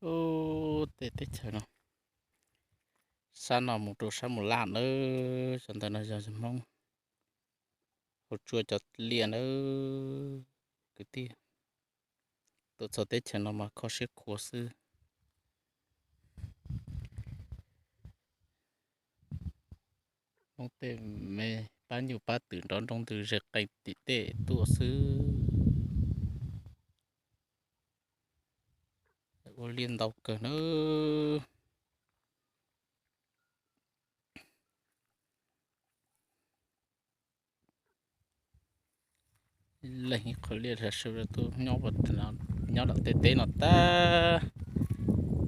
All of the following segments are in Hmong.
Ub, tej teb chaws no, sab no mus rau sab Mus Laj nawb, cov ntawd no yog Hmoob hauv tsua cov liaj nawb kwv tij. Tuaj txog teb chaws no mas kho siab khuav xwb. Hmoob tej me pab nyuj pab twm nrov nroo ntws ze qees tim tej tuaj xwb. Ua liaj ntau kawg nawb. Leej ib qho liaj sawv daws tuaj nyob, nyob tom tej teb no tag.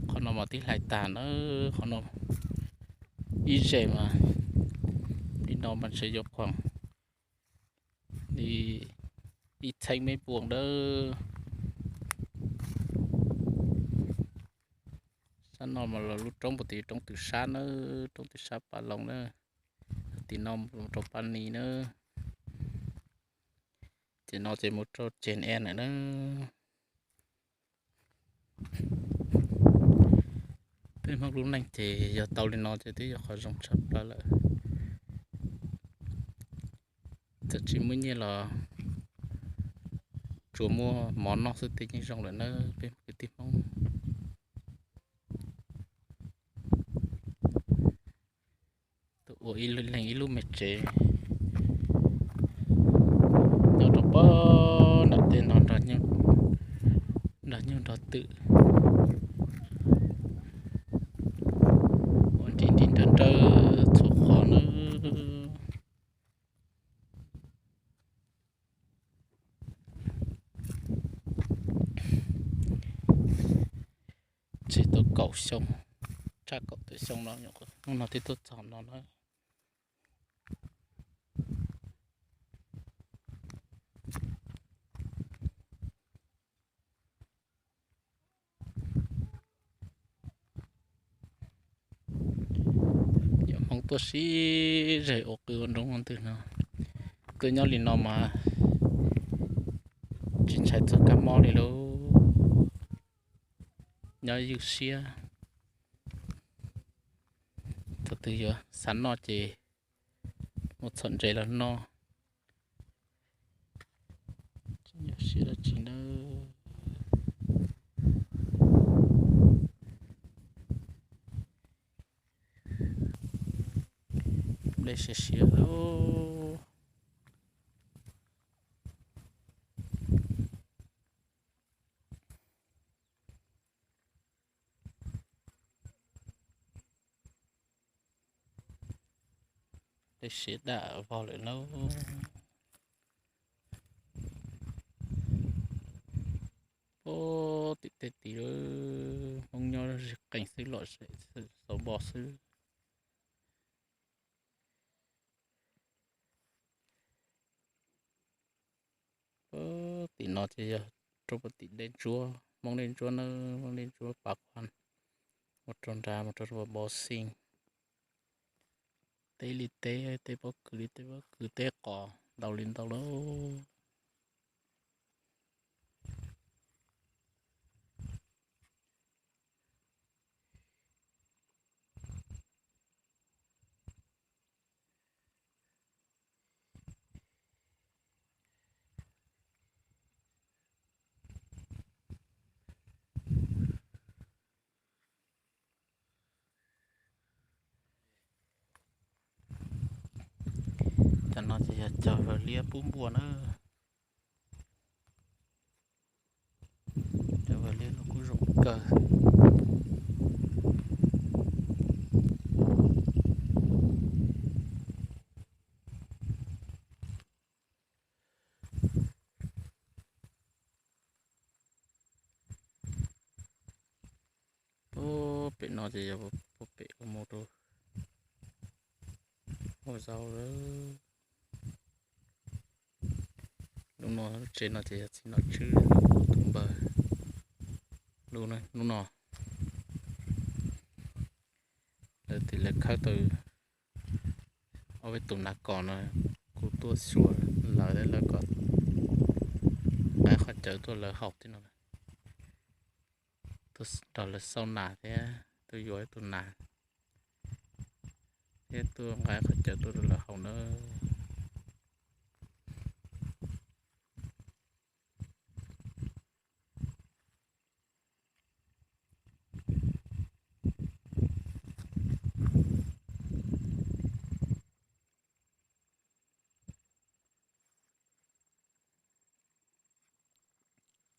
Qhov no mas twb hlais tag na, qhov no ib zej mas li no mas ntshe yuav khoom li ib txheeb mev vuas dawb. Sab no mas los lub roob puag tim roob twm sab na, roob twm sab Pas Loos na, tim no rau Pas Nis na. Ces no ces mus rau Ces E lawm na. Peb Hmoob lub neej ces yog tau li no ces twb yog qhov zoo tshaj plaws lawm. Txawm tsis muaj nyiaj los tsuas muaj mov noj xwb tej yeej zoo lawm na peb kwv tij Hmoob. Tuaj ua ib leeg ib lub me tsev nyob rau pem nram tej no, nrog nyuj nrog twm ua nrim nrim nrawm nrawm txhua qhov nawb. Txij tau kaum xyoo, tshaj kaum tawm xyoo no, hnub no twb tuaj txog no na. Cov Hmoob tuaj sib zes ua qw ua nroo ua ntws no, tuaj nyob li no mas tsis ntshai txog kab mob li lauj. Nyob ywj siab, thaum twg yuav xav noj ces mus txhom ntses los noj. Tsis nyuaj siab dab tsi nawb. Nplej siav siav lauj. Tej siav daj vog lawm lauj. Pab tim tej tid lawm, Hmoob nyob ze qees xwb, lom zem xauv npo xwb. Pab tim no ces yog rau pab tim dej ntsuab, Hmoob dej ntsuab nawb, Hmoob dej ntsuab Pas Qhuas, mus rau nrad mus rau Npo Xeej. Teb li teb, teb pob kws li teb pob kws, teb qos ntau li ntau lawm. Cov no ces yog cov liab pub npua na. Cov liab no kuj zoo kawg. Puag pem no ces yog puag pem uas mus rau hauv zos lawm. Lub no lub tsev no ces yog txiv nom tswb tus npawg. Lub no lawv tias lawv khawb tau ob peb tus nas kos no, kuj tuaj xyuas lawv, lawv kom qaib qhov cawv tuaj lawv haus tej no. Nrog lawv xauj nas thiab tuaj yuav ib tug nas thiab tuaj nqa qhov cawv tuaj rau lawv haus nawb.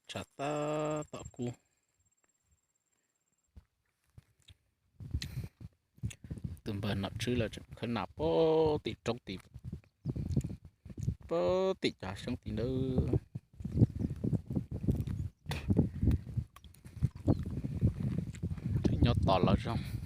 Tshav tab tom kub. Tus npawg Nom Tswb lawv tseem khawb nas pem tim roob tid, pem tim cov xyoob tid nawb. Nyob tos los zoo.